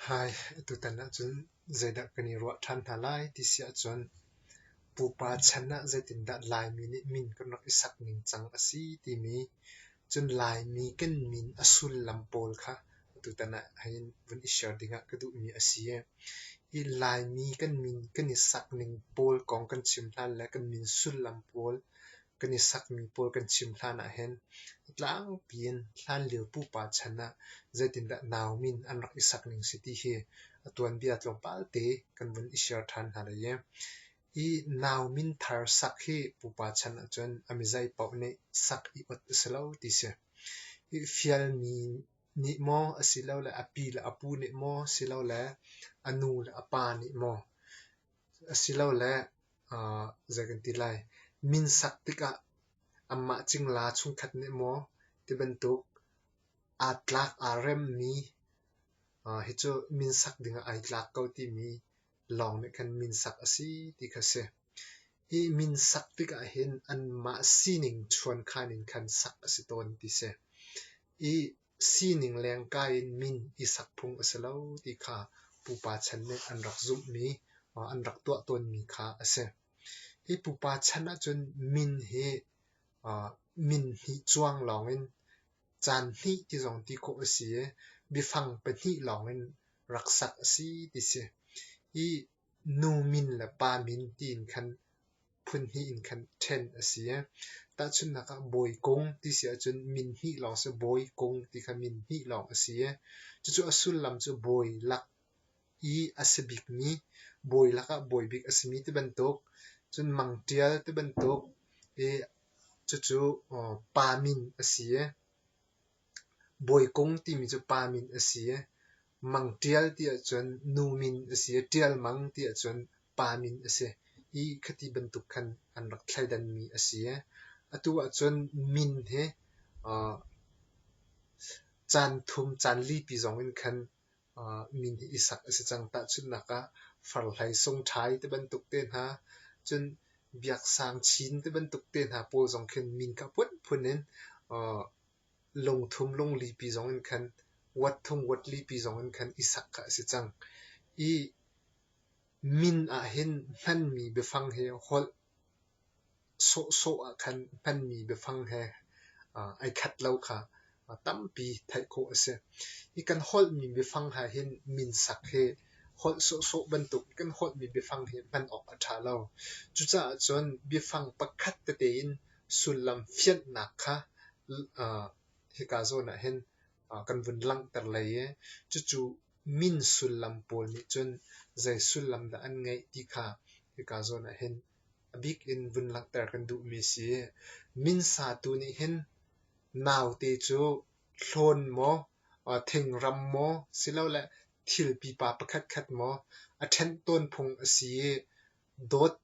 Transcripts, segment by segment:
Hi, atutan ahcun zeidah kan i ruah ṭhan hna lai ti si ahcun pupa chan ah zeitindah Laimi nih min kan rak i sak ningcang a si timi, cun Laimi kan min a sullam pawl kha atutan ah hin vun i share dingah ka duhmi a si. Hi Laimi kan min kan i sak ning pawl kong kan chim hlan le kan min sullam pawl kan i sakmi pawl kan chim hlan ahhin a tlangpi in hlanlio pupa chan ah zeitindah nau min an rak i sak ning si ti hi a tuanbia tlawmpal te kan vun i share ṭhan hna lai i hi nau min thar sak hi pupa chan ahcun a mizei paoh nih sak i ot a si lo ti si. Hi fialmi nih maw asilole a pi le a pu nih maw silole a nu le a pa nih maw asilole zei kan ti lai, min sak tikah anmah cingla chungkhat nih maw tibantuk aa tlak aa remmi hi cu min sak dingah ai tlak ko timi lawng nih khan min sak a si ti kha a si. Hi min sak tikah hin anmah sining chuankhan in khan sak a si tawn ti si. I sining lengkai in min i sak phung a si lo ti kha pupa chan nih an rak zumhmi, an rak tuah tawnmi kha a si. Hi pupa chan ahcun min hi min hnih cuang lawngin caan hnih ti zong ti khawh a si i biafang pahnih lawngin rak sak a si ti si. Hi nu min le pa min tiin khan phun hnih in khan ṭhen a si. Tahchunhnak ah Bawi Kung ti si ahcun min hnih lawng si Bawi Kung ti kha min hnih lawng a si. Cucu a sullam cu bawi lak i a si bikmi, bawi lakah bawi bik a simi ti bantuk, cun Mang Ṭial ti bantuk i cucu pa min a si. Bawi Kung timi cu pa min a si. Mang Ṭial ti ahcun nu min a si i Ṭial Mang ti ahcun pa min a si. Hi khati bantuk khan an rak thleidanmi a si. Atu ahcun min hi caan thum caan lipi zong in khan min hi i sak a si cang. Tahchunhnak ah Farhlei Sungṭhai ti bantuk te hna, cun Biaksang Chin ti bantuk te hna pawl zong khin min kha phunphun in lungthum lunglipi zong in khan wat thum wat lipi zong in khan i sak kha a si cang. I min ahhin hmanmi biafang hi holh sawhsawh ah khan hmanmi biafang he ai khat lo kha tampi theih khawh a si. Hi kan holhmi biafang ah hin min sak hi holh sawhsawh bantuk kan holhmi biafang hi hman awk a ṭha lo. Cucaah cun biafang pakhat tete in sullam fianhnak kha hika zawn ah hin kan vun langhter lei i cucu min sullam pawl nih cun zei sullam dah an ngeih ti kha hika zawn ah hin a bik in vun langhter kan duhmi si. Min satu nih hin naute cu hlawn maw, thingram maw, silole thil pipa pakhatkhat maw a ṭhenh tawn phung a si i dawt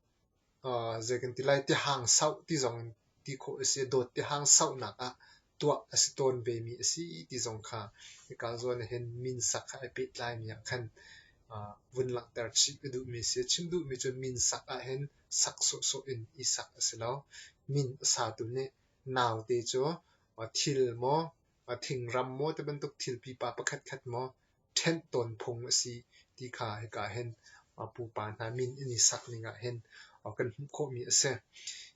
zei kan ti lai tihang sauh ti zong in ti khawh a si. Dawt tihang sauhnak ah tuah a si tawn vemi a si ti zong kha hika zawn ah hin min sak kha ai pehtlaimi ah khan vun langhter chih ka duhmi a si. Chim duhmi cu min sak ah hin sak sawhsawh in i sak a si lo. Min a satu nih naute cu thil maw, thingram maw ti bantuk thil pipa pakhatkhat maw ṭhenh tawn phung a si ti kha hika hin pupa hna min an i sak ning ah hin kan hmuh khawhmi a si.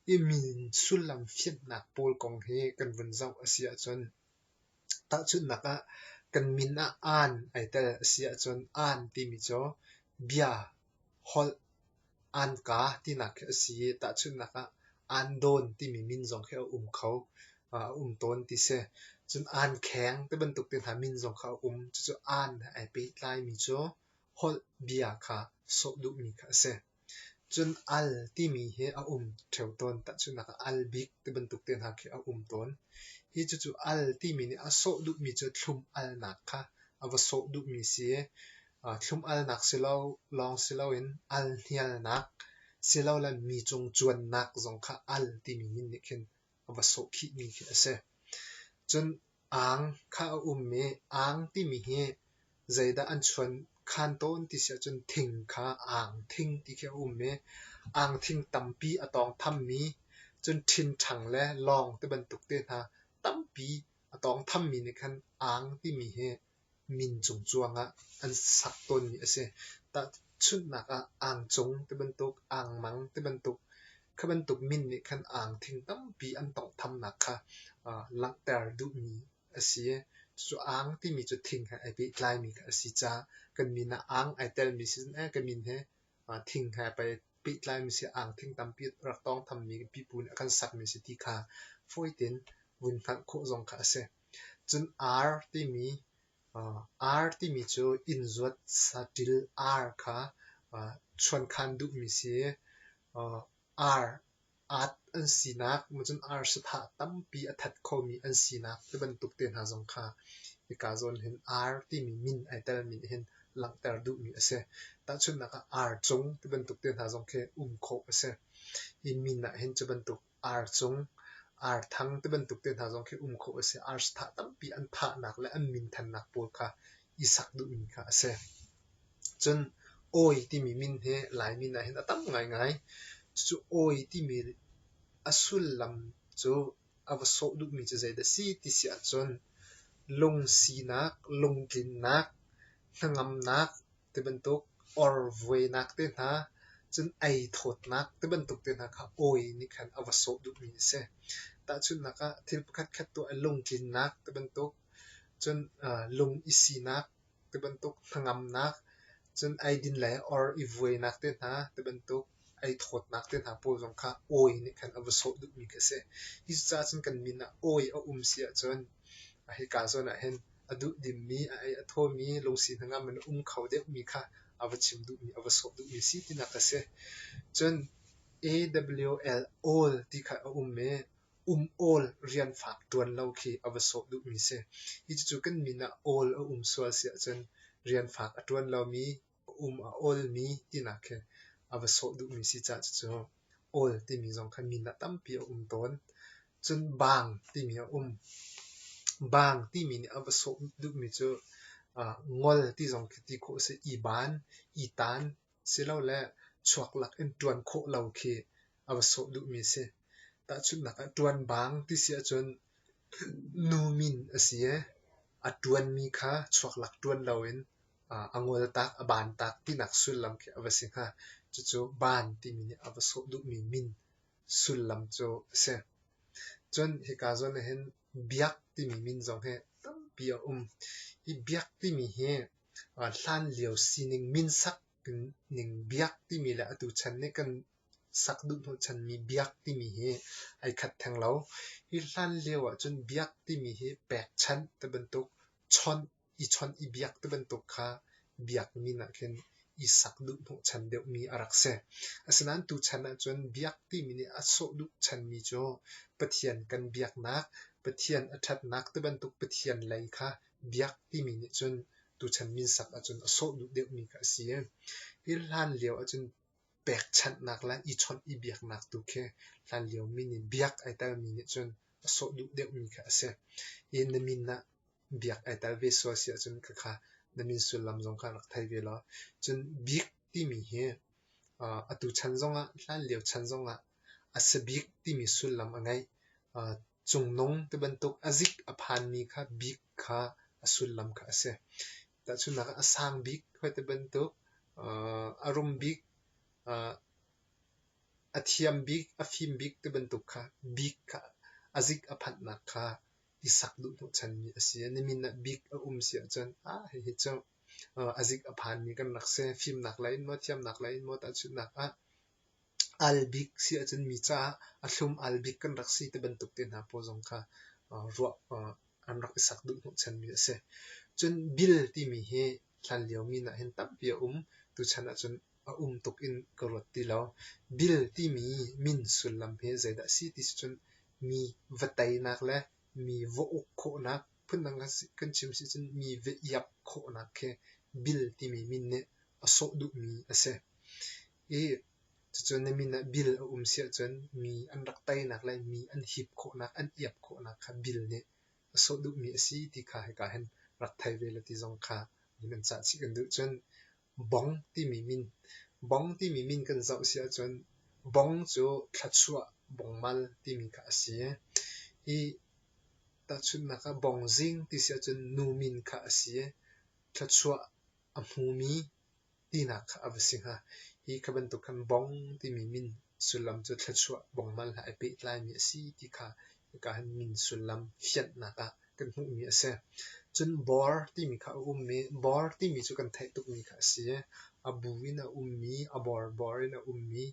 Hi min sullam fianhnak pawl kong hi kan vun zoh a si ahcun tahchunhnak ah kan min ah aan ai tel a si ahcun aan timi cu bia, holh, aanka tinak khi a si i tahchunhnak ah aandawn timi min zong khi a um kho, a um tawn ti si. Cun aankheng ti bantuk te hna min zong kha a um. Cucu aan he ai pehtlaimi cu holh bia kha sawh duhmi kha a si. Cun al timi hi a um ṭheo tawn. Tahchunhnak ah al bik ti bantuk te hna khi a um tawn. Hi cucu al timi nih a sawh duhmi cu thlum alnak kha a va sawh duhmi si i thlum-alnak lawng si loin al-hnialnak silole mi cung cuannak zong kha al timi min nih khin a va sawhkhihmi khi a si. Cun ang kha a um i ang timi hi zeidah an chuan khan tawn ti si ahcun thing kha ang thing ti khi a um i ang thing tampi a tawng thammi cun ṭhinṭhang le lawng ti bantuk te hna tampi a tawng thammi nih khan ang timi hi. min cungcuang ah an sak tawnmi a si. Tahchunhnak ah angcung ti bantuk, angmang ti bantuk, kha bantuk min nih khan angthing tampi an tawnghthamnak kha langhter duhmi a si. Cucu ang timi cu thing he ai pehtlaimi kha a si caah kan min ah ang ai telmi si cun ee ka min hi thing he pei pehtlaimi si angthing tampi rak tawngthammi pipu nih a kan sakmi a si ti kha fawi tein vun hngalh khawh zong kha a si. Cun ar timi ar timi cu inn zuat saṭil ar kha chuankhan duhmi si i ar at an sinak cun ar sathah tampi a that khomi an sinak ti bantuk te hna zong kha hika zawn hin ar timi min ai telmi nih hin langhter duhmi a si. Tahchunhnak ah ar cung ti bantuk te hna zong khi um khawh a si. Hi min ah hin cu bantuk ar cung, ar thang ti bantuk te hna zong khi um khawh a si. Ar sathah tampi an thahnak le an minthannak pawl kha i sak duhmi kha a si. Cun awi timi min hi Lai min ah hin a tam ngaingai. Cucu awi timi a sullam cu a va sawh duhmi cu zeidah a si ti si ahcun lungsinak, lungtlinnak, hnangamnak ti bantuk, orvuainak te hna, cun ei thawtnak ti bantuk te hna kha awi nih khan a va sawh duhmi a si. Tahchunhnak ah thil pakhatkhat tuah i lungtlinnak ti bantuk, cun lung i sinak ti bantuk hnangamnak, cun eidin le or i vuainak te hna ti bantuk ei thawtnak te hna pawl zong kha awi nih khan a va sawh duhmi khi a si. Hi cucaah cun kan min ah awi a um si ahcun hika zawn ah hin a duhdimmi, a ei a thawmi, lungsi hnangam in a um kho deuhmi kha a va chim duhmi, a va sawh duhmi a si tinak a si. Cun AWL awl ti kha a um i um awl rian fak ṭuan lo khi a va sawh duhmi si. Hi cucu kan min ah awl a um sual si ahcun rian fak a ṭuan lomi, um a awlmi tinak khi a va sawh duhmi si caah cucu awl timi zong kha min ah tampi a um tawn. Cun baang timi a um. Baang timi nih a va sawh duhmi cu ngol ti zong khi ti khawh a si. I baan, i taan silole chuak lak in ṭuan khawh lo khi a va sawh duhmi a si. Tahchunhnak ah ṭuan baang ti si ahcun nu min a si i a ṭuanmi kha chuak lak ṭuan loin a ngol tak, a baan tak tinak sullam khi a va si hnga. Cucu baan timi nih a va sawh duhmi min sullam cu a si. Cun hika zawn ah hin biak timi min zong hi tampi a um. Hi biak timi hi hlanlio sining minsak ning biak timi le atu chan nih kan sak duh hnawhchanmi biak timi hi ai khat theng lo. Hi hlanlio ahcun biak timi hi pekchanh ti bantuk, chawnh i chawnh i biak ti bantuk kha biak min ah khin i sak duh hnawhchan deuhmi a rak si. Asinain tuchan ahcun biak timi nih a sawh duh chanmi cu Pathian kan biaknak, Pathian a ṭhatnak ti bantuk Pathian lei kha biak timi nih cun tuchan minsak ahcun a sawh duh deuhmi kha a si. Hi hlan lio ahcun pekchanhnak le i chawnh i biaknak tu khi hlanlio mi nih biak ai telmi nih cun a sawh duh deuhmi kha a si. Hi na min ah biak ai tel ve sual si ahcun khakha na min sullam zong kha rak thei ve law. Cun bik timi hi atu chan zongah hlanlio chan zongah a si bik timi sullam a ngei. Cungnung ti bantuk a zik a phanmi kha bik kha a sullam kha a si. Tahchunhnak ah a sang bik hoi ti bantuk, a rum bik, a thiam bik, a fim bik ti bantuk kha bik kha a zik a phanhnak kha i sak duh hnawhchanmi a si. Na min ah bik a um si ahcun ah hihi cu a zik a phanmi kan rak si. Fimnak lei in maw, thiamnak lei in maw tahchunhnak ah al bik si ahcun mi caah a thlum al bik kan rak si ti bantuk te hna pawl zong kha ruah an rak i sak duh hnawhchanmi a si. Cun bil timi hi hlanlio min ah hin tampi a um. Tuchan ahcun a um tuk in ka ruat ti lo. Bil timi min sullam hi zeidah a si ti si cun mi va teinak le mi va uk khawhnak phundang kan chim si cun mi va iap khawhnak khi bil timi min nih a sawh duhmi a si. I cucun na min ah bil a um si ahcun mi an rak teinak le mi an hip khawhnak, an iap khawhnak kha bil nih a sawh duhmi a si ti kha hika hin rak thei ve law ti zong kha min an cah chih kan duh. Cun bong timi min, bong timi min kan zoh si ahcun bong cu thluachuah bongmal timi kha a si. Hi tahchunhnak ah bongzing ti si ahcun nu min kha a si. Thluachuah a hmumi tinak kha a va si hnga. Hi kha bantuk khan bong timi min sullam cu thluachuah bongmal he ai pehtlaimi a si ti kha hika hin min sullam fianhnak ah kan hmuhmi a si. Cun bor timi kha a um i bor timi cu kan theih tukmi kha a si. A bu in a ummi, a borbor in a ummi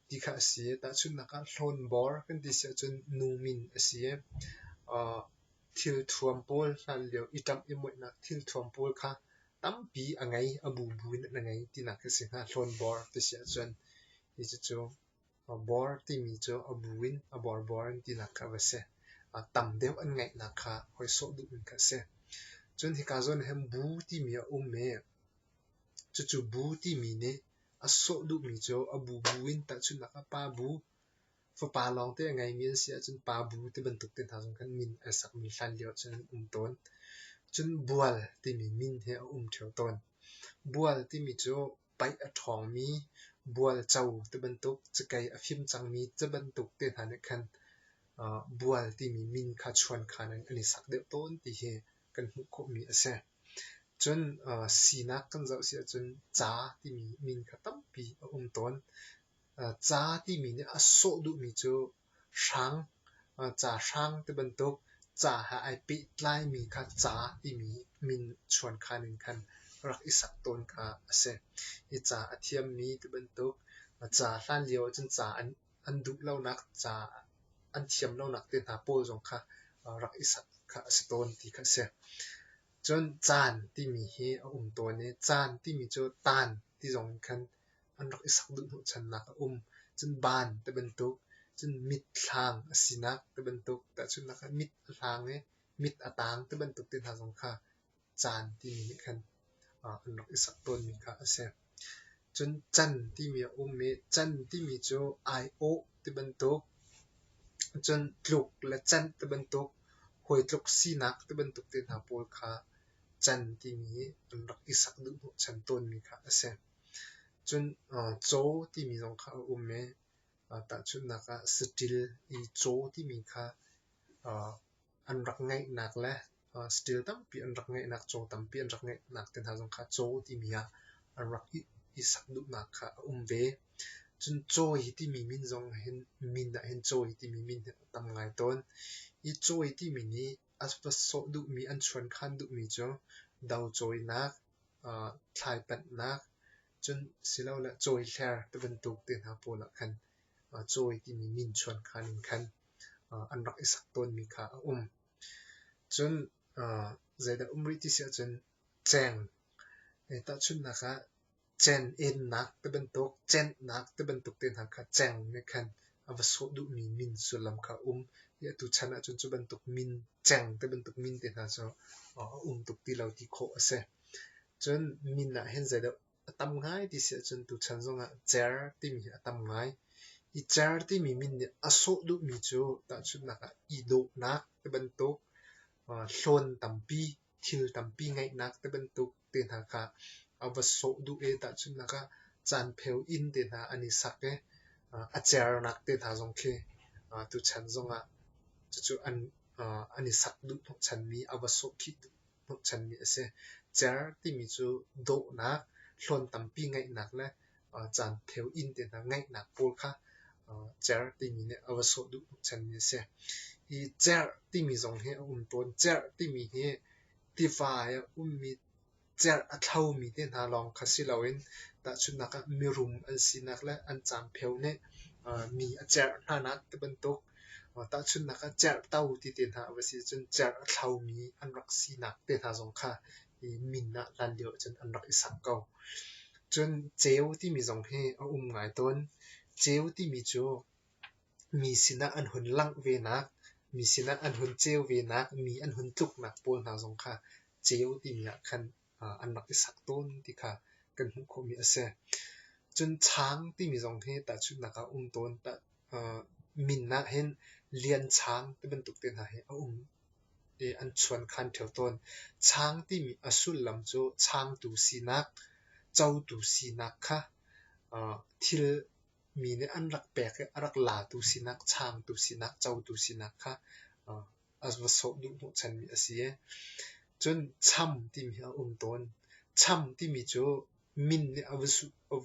ti kha a si. Tahchunhnak ah hlawn bor kan ti si ahcun nu min a si. Thilthuam pawl hlanlio i ṭamh i muihnak thilthuam pawl kha tampi a ngei, a bubu in a ngei tinak a si hnga. Hlawn bor ti si ahcun hi cucu bor timi cu a bu in a borbor in tinak kha a va si. Tam deuh an ngeihnak kha hoi sawh duhmi kha a si. Cun hika zawn ah hin bu timi a um i cucu bu timi nih a sawh duhmi cu a bubu in tahchunhnak ah pa bu, fapa lawngte a ngeimi an si ahcun pa bu ti bantuk te hna zong khan min ai sakmi hlanlio ahcun an um tawn. Cun bual timi min hi a um ṭheo tawn. Bual timi cu paih a ṭhawngmi, bualco ti bantuk, cakei a fim cangmi ti bantuk te hna nih khan bual timi min kha chuankhan in an i sak deuh tawn ti hi kan hmuh khawhmi a si. Cun sinak kan zoh si ahcun ca timi min kha tampi a um tawn. Ca timi nih a sawh duhmi cu hrang, ca hrang ti bantuk ca he ai pehtlaimi kha ca timi min chuankhan in khan rak i sak tawn kha a si. Hi ca a thiammi ti bantuk ca hlanlio ahcun ca an duh lonak, ca an thiam lonak te hna pawl zong kha rak i sak kha a si tawn ti kha a si. Cun caan timi hi a um tawn i caan timi cu taan ti zong in khan an rak i sak duh hnawhchannak a um. Cun baan ti bantuk, cun mit hlang a sinak ti bantuk, tahchunhnak ah mit a hlang i mit a taang ti bantuk te hna zong kha caan timi nih khan an rak i sak tawnmi kha a si. Cun can timi a um i can timi cu aiawh ti bantuk, cun tluk le canh ti bantuk, hawitluk sinak ti bantuk te hna pawl kha can timi an rak i sak duh hnawhchan tawnmi kha a si. Cun caw timi zong kha a um i tahchunhnak ah saṭil i caw timi kha an rak ngeihnak le saṭil tampi an rak ngeihnak, caw tampi an rak ngeihnak te hna zong kha caw timi ah an rak i sak duhnak kha a um ve. Cun cawi timi min zong hin min ah hin cawi timi min hi a tam ngai tawn. Hi cawi timi nih a va sawh duhmi, an chuankhan duhmi cu do cawinak, thlai panhnak, cun silole cawihler ti bantuk te hna pawl ah khan cawi timi min chuankhan in khan an rak i sak tawnmi kha a um. Cun zeidah um rih ti si ahcun ceng. Tahchunhnak ah cen ennak ti bantuk, cenhnak ti bantuk te hna kha ceng nih khan a va sawh duhmi min sullam kha a um. Hi atu chan ahcun cu bantuk min ceng ti bantuk min te hna cu a um tuk ti lo ti khawh a si. Cun min ah hin zeidah a tam ngai ti si ahcun tuchan zongah cer timi hi a tam ngai. Hi cer timi min nih a sawh duhmi cu tahchunhnak ah i dawhnak ti bantuk, hlawn tampi, thil tampi ngeihnak ti bantuk te hna kha a va sawh duh i tahchunhnak ah caanpheu inn te hna an i sak i a cernak te hna zong khi tuchan zongah cucu an i sak duh hnawhchanmi a va sawh khih duh hnawhchanmi a si. Cer timi cu dawhnak, hlawn tampi ngeihnak le caanpheu inn te hna ngeihnak pawl kha cer timi nih a va sawh duh hnawhchanmi a si. Hi cerh timi zong hi a um tawn. Cerh timi hi tiva i a ummi cerh a thlomi te hna lawng kha si loin tahchunhnak ah mirum an sinak le an caanpheu nih mi a cerh hnanak ti bantuk Tahchunhnak ah cerhto ti te hna a va si cun cerh a thlomi an rak sinak te hna zong kha hi min ah hlanlio ahcun an rak i sak ko. Cun ceu timi zong hi a um ngai tawn. Ceu timi cu mi sinah an hun langh venak, mi sinah an hun ceu venak, mi an hun tluknak pawl hna zong kha ceu timi ah khan an rak i sak tawn ti kha kan hmuh khawhmi a si. Cun chang timi zong hi tahchunhnak ah a um tawn. Min ah hin lian chang ti bantuk te hna hi a um i an chuankhan ṭheo tawn. Chang timi a sullam cu changtu sinak, cotu sinak kha thil mi nih an rak pek i a rak latu sinak, changtu sinak, cotu sinak kha a va sawh duh hnawhchanmi a si. Cun cham timi hi a um tawn. Cham timi cu min nih a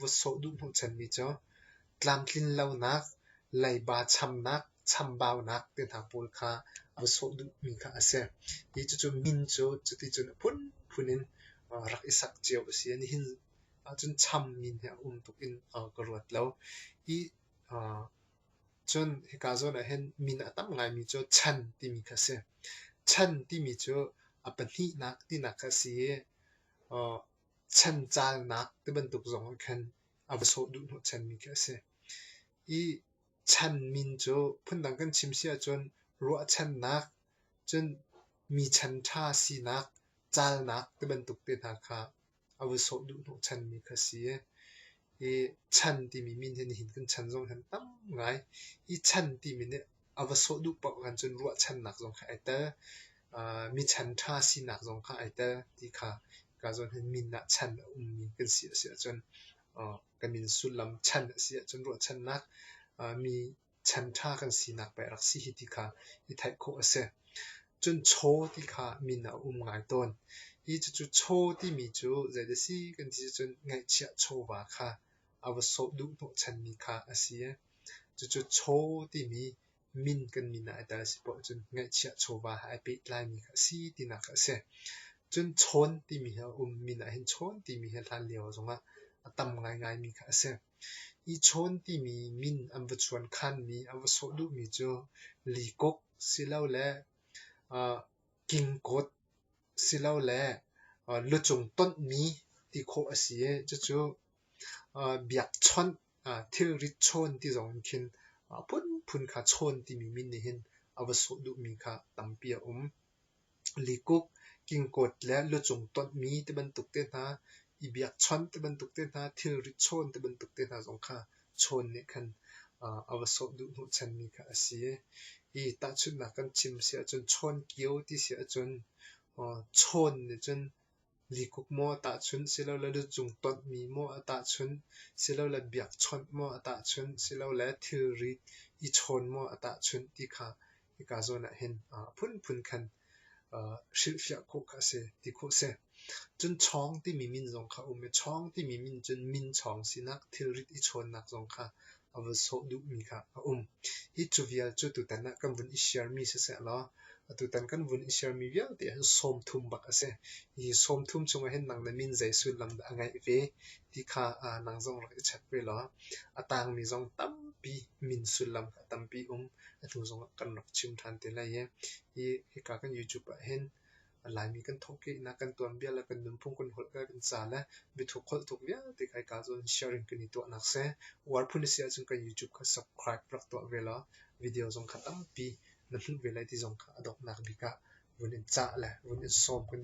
va sawh duh hnawhchanmi cu tlamtlin lonak, leiba chamnak, chambaunak te hna pawl kha a va sawh duhmi kha a si. Hi cucu min cu cuticun a phunphun in rak i sak cio a si. Nihin ahcun cham min hi a um tuk in ka ruat lo. Hi cun hika zawn ah hin min a tam ngaimi cu chan timi kha a si. Chan timi cu a pahnihnak tinak kha a si i Chancalnak tibantuk zong ah khan a va sawh duh hnawhchanmi khi a si. I chan min cu phundang kan chim si ahcun ruahchannak, cun mi chan ṭha sinak, calnak tibantuk te hna kha a va sawh duh hnawhchanmi kha a si i i chan timi min hi nihin kan chan zong hin tam ngai. I chan timi nih a va sawh duh paoh khan cun ruahchannak zong kha ai tel. Mi chan ṭha sinak zong kha ai tel ti kha hika zawn hin min ah chan a ummi kan si a si ahcun kan min sullam chan a si ahcun ruahchannak mi chan ṭha kan sinak pei a rak si hi ti kha i theih khawh a si. Cun chaw ti kha min ah a um ngai tawn. Hi cucu chaw timi cu zeidah si kan ti ahcun ngaihchiah chawva kha a va sawh duh hnawhchanmi kha a si. Cucu chaw timi min kan min ah ai tel a si poah cun ngaihchiah chawva he ai pehtlaimi kha a si tinak kha a si. Cun chawn timi hi a um. Min ah hin chawn timi hi hlan lio zongah a tam ngaingaimi kha a si. Hi chawn timi min an va chuankhanmi, an va sawh duhmi cu likuk silole kingkawt silole lucung tonhmi ti khawh a si i cucu biakchawnh thilrit chawn ti zong in khin a phunphun kha chawn timi min nih hin a va sawh duhmi kha tampi a um. Likuk, kingkawt le lucung tonhmi tibantuk te hna, i biakchawnh tibantuk te hna, thilrit chawn tibantuk te hna zong kha chawn nih khan a va sawh duh hnawhchanmi kha a si. Hi tahchunhnak kan chim si ahcun chawn kio ti si ahcun chawn nih cun Likuk maw a tahchunh, silole lucung tonhmi maw a tahchunh, silole biakchawnh maw a tahchunh, silole thilri i chawn maw a tahchunh ti kha hika zawn ah hin a phunphun khan hrilhfiah khawh kha a si, ti khawh a si. Cun chawng timi min zong kha a um i chawng timi min cun min chawng sinak, thilrit i chawnnak zong kha a va sawh duhmi kha a um. Hi cu vial cu tutan ah kan vun i share-mi siseh law atutan kan vun i share-mi vialte hin 30 bak a si. Hi 30 chungah hin nang na min zei sullam dah a ngeih ve ti kha nang zong rak i check ve law a tangmi zong tampi min sullam kha tampi um. A hnu zongah kan rak chim ṭhan te lai i hi hika kan YouTube ah hin Laimi kan thawhkehnak, kan tuanbia le kan nunphung, kan holh le kan ca le biathuk holhthuk vialte kha hika cun sharing kan i tuahnak si. Uar phun a si ahcun kan YouTube kha subscribe rak tuah ve law video zong kha tampi na hmuh ve lai ti zong kha a donghnak bik ah vun in cah le vun in sawm kan duh.